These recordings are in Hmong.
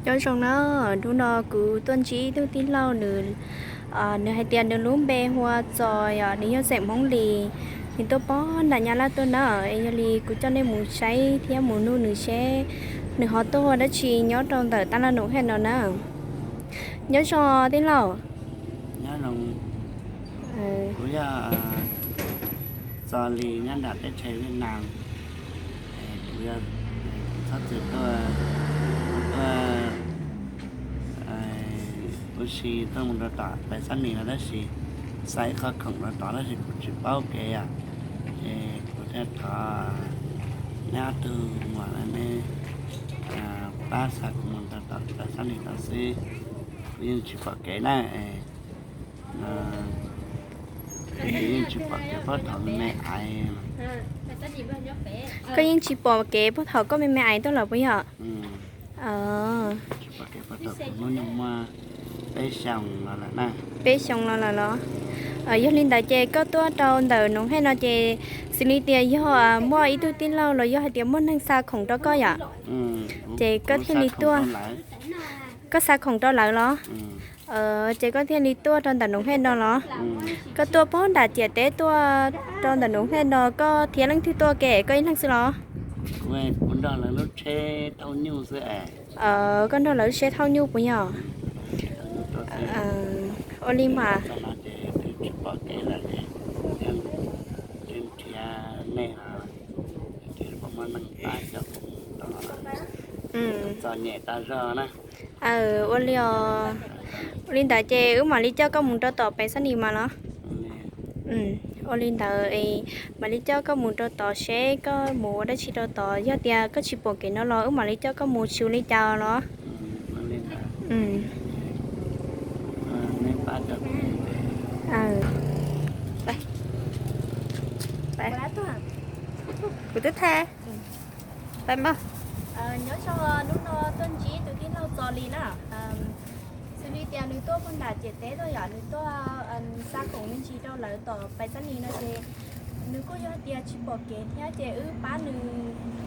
Nyob zoo na, hnub no kuv tuaj ntsib ib tug tij laug nws, nws hais tias nws lub npe hu ua Txos, yog nws yog xeem Hmoob Lis, nws tuaj pem nram Nyab Laj tuaj na. Es yog li kuv coj nej mus saib thiab mus nug nws seb nws ho tuaj ua dab tsi nyob rau ntawm tab laj Noom Hej no na. Nyob zoo tij laug. Nyob zoo. Kuv yog Txos Lis nyob nram teb chaws Viaj Nam. Kuv yog, kuv txhob txwm tuaj, kuv tuaj ua si tuaj mus rau tom Pais Xab Nis no tab sis xa ib qho khoom rau tod tab sis kuv tsis paub kev os. Ces kuv thiaj thov neb ob tug muam neb pab xa kuv mus rau tom Pais Xab Nis tod xwb. Kuv yeej tsis pom kev na. Yeej tsis pom kev puag thaum me me aiv. Koj yeej tsis pom kev puag thaum koj me me aiv tuaj los puas yog? Peb xyoo los lawm los? Yog li ntawd ces koj tuaj rau ntawm Noom Hej no ces xws li tias yog muaj ib tug tij laug los yog hais tias muaj neeg xa khoom rau koj yom? Ces koj thiaj li tuaj. Koj xa khoom rau lawv los? Ces koj thiaj li tuaj rau ntawm Noom Hej no los? Koj tuaj pem nram ciam teb tuaj rau ntawm Noom Hej no koj thiab leej twg tuaj ke, koj ib leeg xwb los? Kuv nrog lawv lub tsheb thauj nyuj xwb. Koj nrog lawv lub tsheb thauj nyuj puas yog? Ua li mas. Ua li os. Ua li ntawd ces wb mam li coj koj mus rau tom Pais Xab Nis mas los? Ua li ntawd mam li coj koj mus rau tod seb koj mus ua dab tsi rau tod, yog tias koj tsis pom kev no los wb mam li coj koj mus xyuas li cas los? Kuv twb tha pais npaj. Nyob zoo, hnub no tuaj ntsib tus tij laug Txos Lis na. Xws li tias nws tuaj puag nram ciam teb tuaj yom, nws tuaj xa khoom me ntsis rau lawv tom Pais Xab Nis no ces nws kuj yog hais tias tsis pom kev thiab ces wb pab nws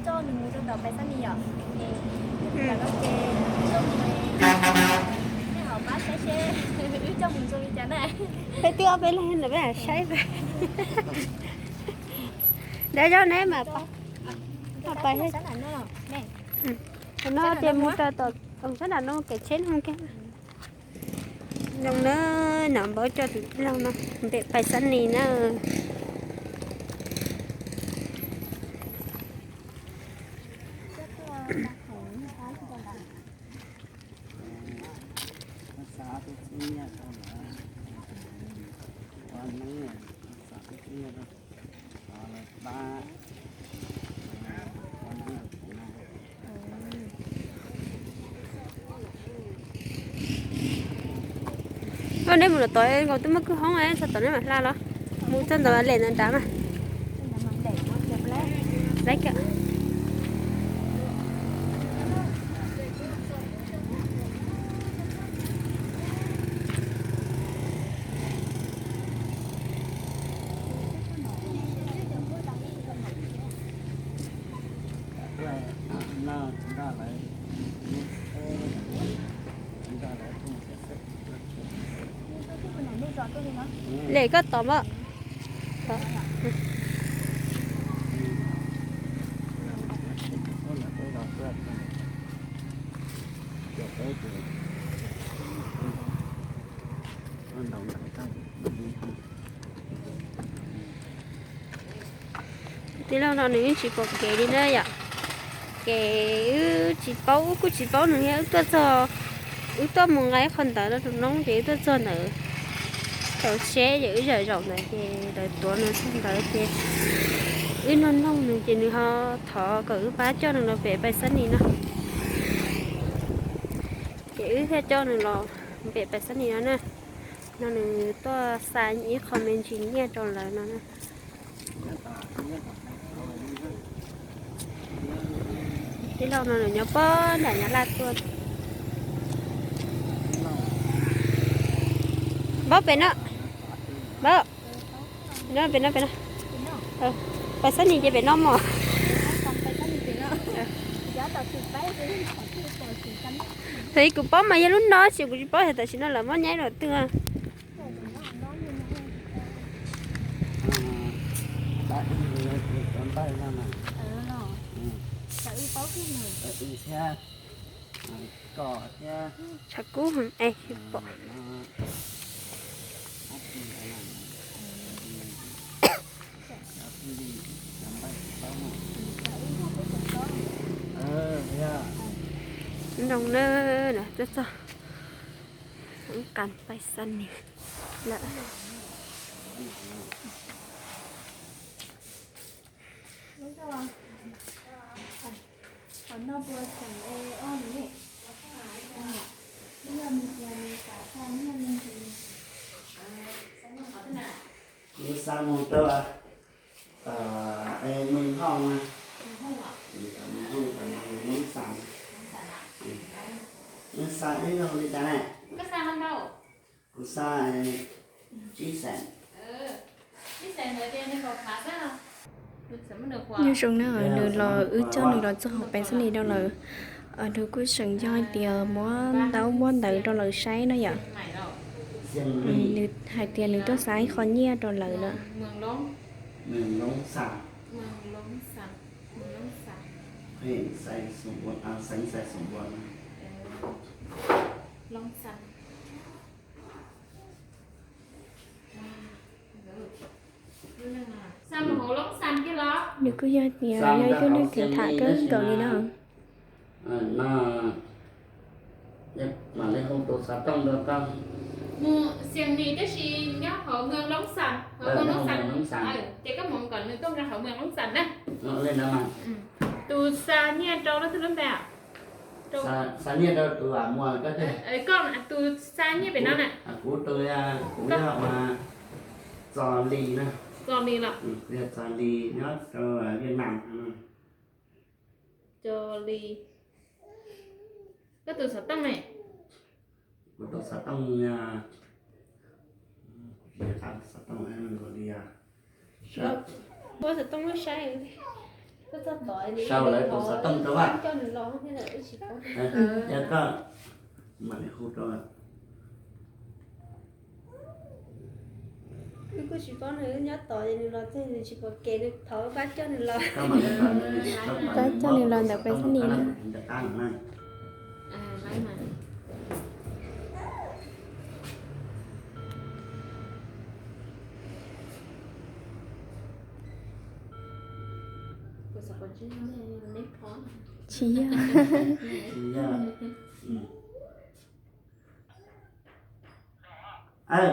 coj nws mus rau tom Pais Xab Nis yom. Ces tam no ces coj mus, nej ho pab saib seb wb coj mus zoo li cas na. Peb twb ob peb leeg lawm peb saib peb. Nrab zaub neb mas pais. Thaum no ces mus rau tom sab nram no kev tsheb no ke. Zoo na, no npawb coj tus tij laug no npem Pais Xab Nis na. Koj neb mus lawm tod nkaus twb muaj kwj hoob, txog tom neb mam hla los? Mus txog ntawd lem ntawd nrad mas. Lem koj tod mas. Tij laug no nws yeej tsis pom kev li na yom. Ces wb tsis paub, wb kuj tsis paub nws thiab, wb tuaj txog, wb tuaj mus nqa ib qho ntawv rau noob ces wb tuaj txog ntawd tau seb ces wb zam zaum ntawd ces lawv tuav nws txog ntawd ces wb nug noog nws ces nws ho thov kom wb pab coj nws los pem Pais Xab Nis no. Ces wb thiaj coj nws los pem Pais Xab Nis no na. No nws tuaj xa ib qho me ntsis nyiaj rau lawv no na. Tij laug no nws nyob pem nram Nyab Laj tuaj. Npaub pem no. Npaub. No pem no, pem no. Pais Xab Nis ces pem no mog. Pais Xab Nis pem no. Yog tau tus pais ces tau tus pais ces tau no. Thaum kuv paub mas yog lub no, tab sis kuv tsis paub tias tam sim no lawv muab nyaib rau twg. Tshav kub heev es pom. Nroo na, tuaj txog qas pais xa nis lawm. Kuv xa mus rau Mws Hoo na. Mws Hoo, Mws Hoo, Mws Hoo Xas. Nws xa ib zaug li cas ne? Kuv xa tsib xees. Nyob zoo na, nws los wb coj nws los txog hauv Pais Xab Nis no lawm. Nws kuj tseem yog hais tias muab ntaub muab ntawv rau lawv saib no yom. Nws hais tias nws tuaj xa ib qho nyiaj rau lawv lawm. Nws kuj yog tias yog ib tug neeg theej tham kawg nkaus li na. Mam li hu tus xov tooj rau koj. Mus Xias Nis tab sis nyob hauv Mws Loob Xas, hauv Mws Loob Xas. Ces koj mus kom nws tuaj nqa hauv Mws Loob Xas na. Tus xa nyiaj rau leej twg lub npe? Xa nyiaj rau tus muam koj. Koj tus xa nyiaj pem no na. Kuv tus, kuv yog Txos Lis na. Txos Lis los? Yog Txos Lis nyob rau Viaj Nam. Txos Lis. Koj tus xov tooj ne? Kuv tus xov tooj, xov tooj li, sau lawv tus xov tooj rau vaj. Yog koj mam li hu rau. Wb kuj tsis paub nws nyob tod es nws los twg, nws tsis pom kev, nws thov pab coj nws los. Pab coj nws los ntawm Pais Xab Nis na. Tsis yog.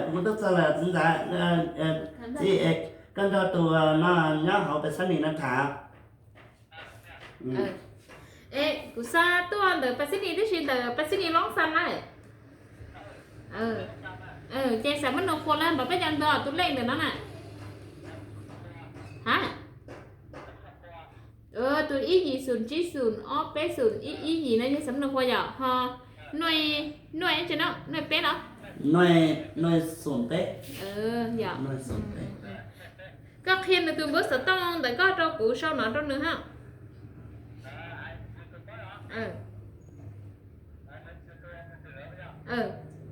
Kuv tuaj txog lawm txiv ntxawm. Txiv, koj nrog tus no nyob hauv Pais Xab Nis no tham. Kuv xa tuaj ntawm Pais Xab Nis tib si, ntawm Pais Xab Nis Loob Xas na. Ces xam mab nus qhuas lawm npam peb cov ntawd tus lej ntawm no na. Ha, tus ib yim xum tsib xum ob peb xum ib ib yim no yog xam mab nus qhuas yom, ho nuj, nuj tsi no, nuj peb los? Nuj xum peb. Yom. Koj qhia nws tus npawb xov tooj ntawm koj rau kuv sau no rau nws ha.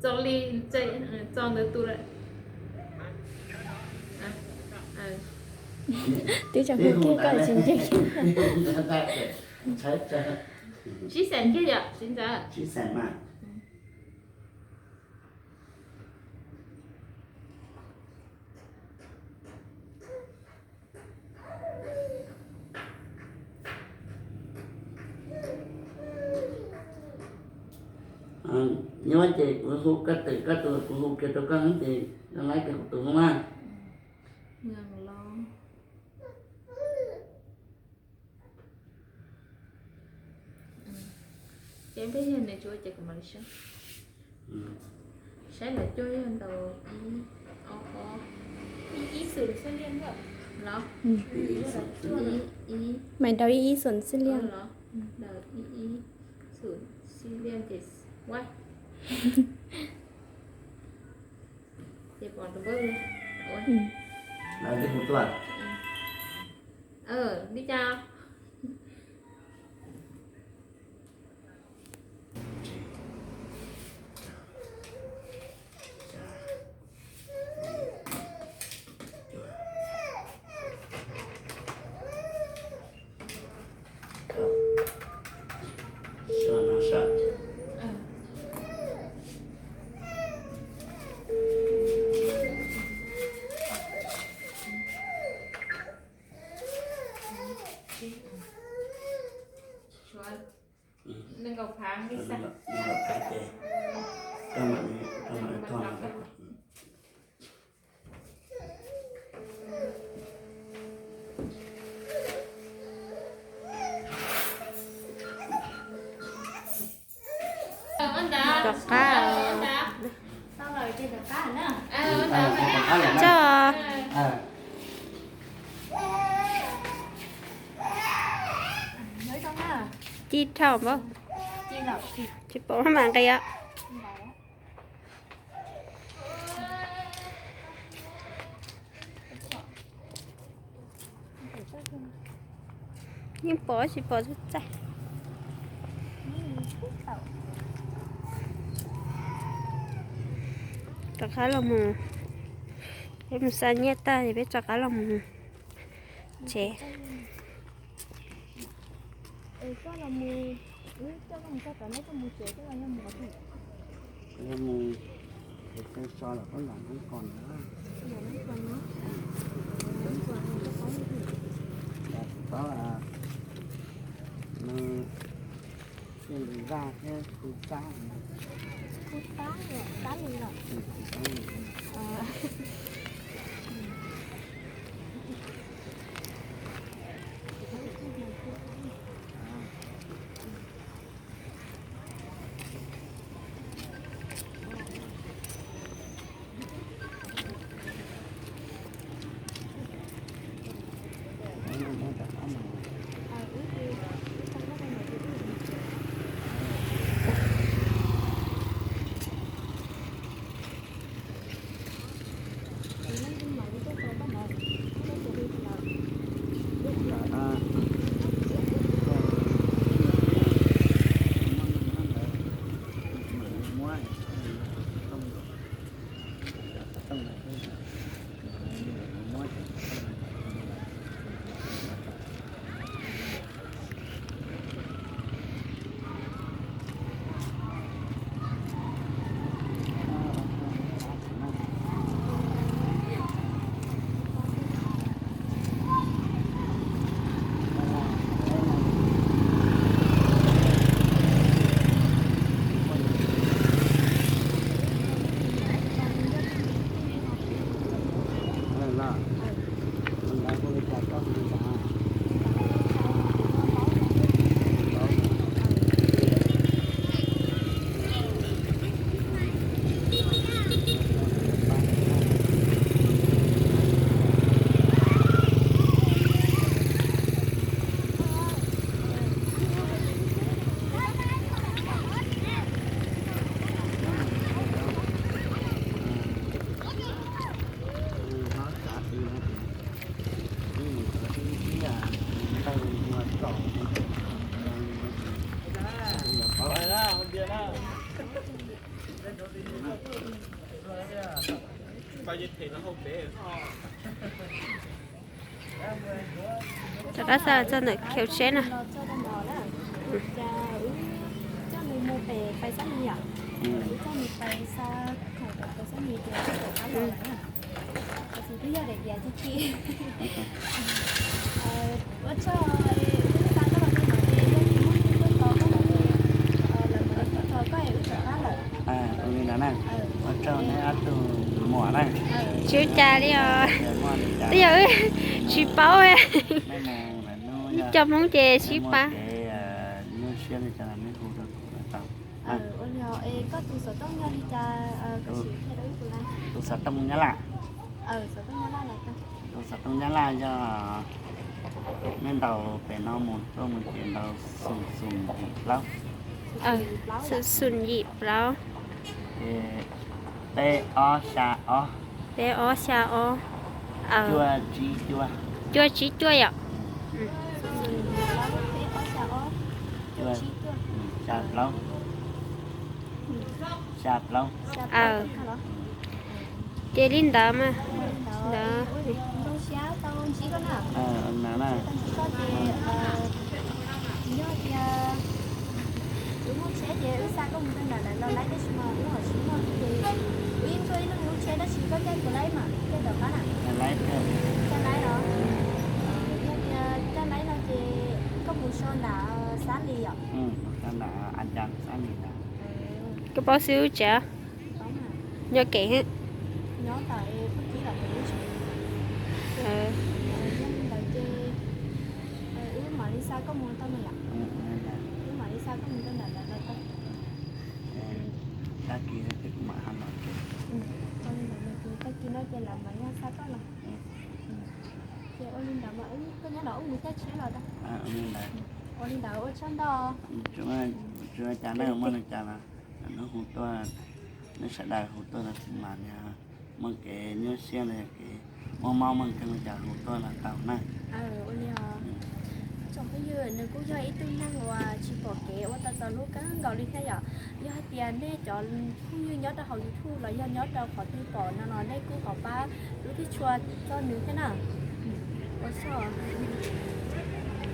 Txos Lis, Txos ntawd tus lawm. Twb tseem hu kiag koj tsis nce kiag. Tsib xees kiag yom txiv ntxawm? Tsib xees mas. Nyob ces kuv hu koj twm koj tus, kuv hu kiag rau koj ces koj laib kiag kuv tus no mas. Ces peb yog nws tsis ua ces kuv mam li saib. Saib lawv cuaj yog ntawm ib, ob, ob, ib xum xwb liaj los? Ib, maiv rau ib ib xum xwb liaj los? Ntawm ib ib xum xwb liaj ces, ces pom tus npawb li cas? Li cas? Rov qab. Tso. Ci dhau npaum. Tsis pom mas nqis os. Yeej pom tsis pom txaij. Rov qab los mus, peb mus xa nyiaj tag es peb rov qab los mus tsev. Yog mus, so los koj nram Hmoob Kos na. Paub, nws thiaj li vaj thiab kuv tab. Kuv tab, tab li los. Rov qab xa txog ntawm kheu tsheb no. Ua tsaug neb ob tug muam na. Tsis ua cas li os. Twb yog wb tsis paub, cov Hmoob ces sib pab. Tus xov tooj Nyab Laj. Tus xov tooj Nyab Laj yog nej ntaus pem no mus tuaj mus ces ntaus xoom xoom yim plaub. Xoom xoom yim plaub. Peb ob xya ob. Peb ob xya ob. Cuaj tsib cuaj. Cuaj tsib cuaj yom. Xya plaub. Xya plaub. Ces li ntawd mas. Ntawd. Yog tias caj laib no ces koj mus so nram Xab Lis yom? Koj paub xib hwb tsev? Nyob kev heev. Ua li ntawd mas koj nyob no wb mus caij tsheb los tau. Ua li ntawd ua tsaug ntau. Tsuas cas nej muaj li cas los hnub hu tuaj, nej sawv daws hu tuaj los kuv mam li muaj kev nyuaj siab los yog kev muaj mob muaj nkeeg li cas hu tuaj los tau na. Ua li os. Tsoom phooj ywg, nws kuj yog ib tug neeg uas tsis pom kev ua tau txog lub kawg nkaus li thiab yom. Yog hais tias nej cov phooj ywg nyob rau hauv YouTube los yog nyob rau qhov twg pom no los nej kuj ho pab lub tij tshua txog nws thiab na. Ua tsaug.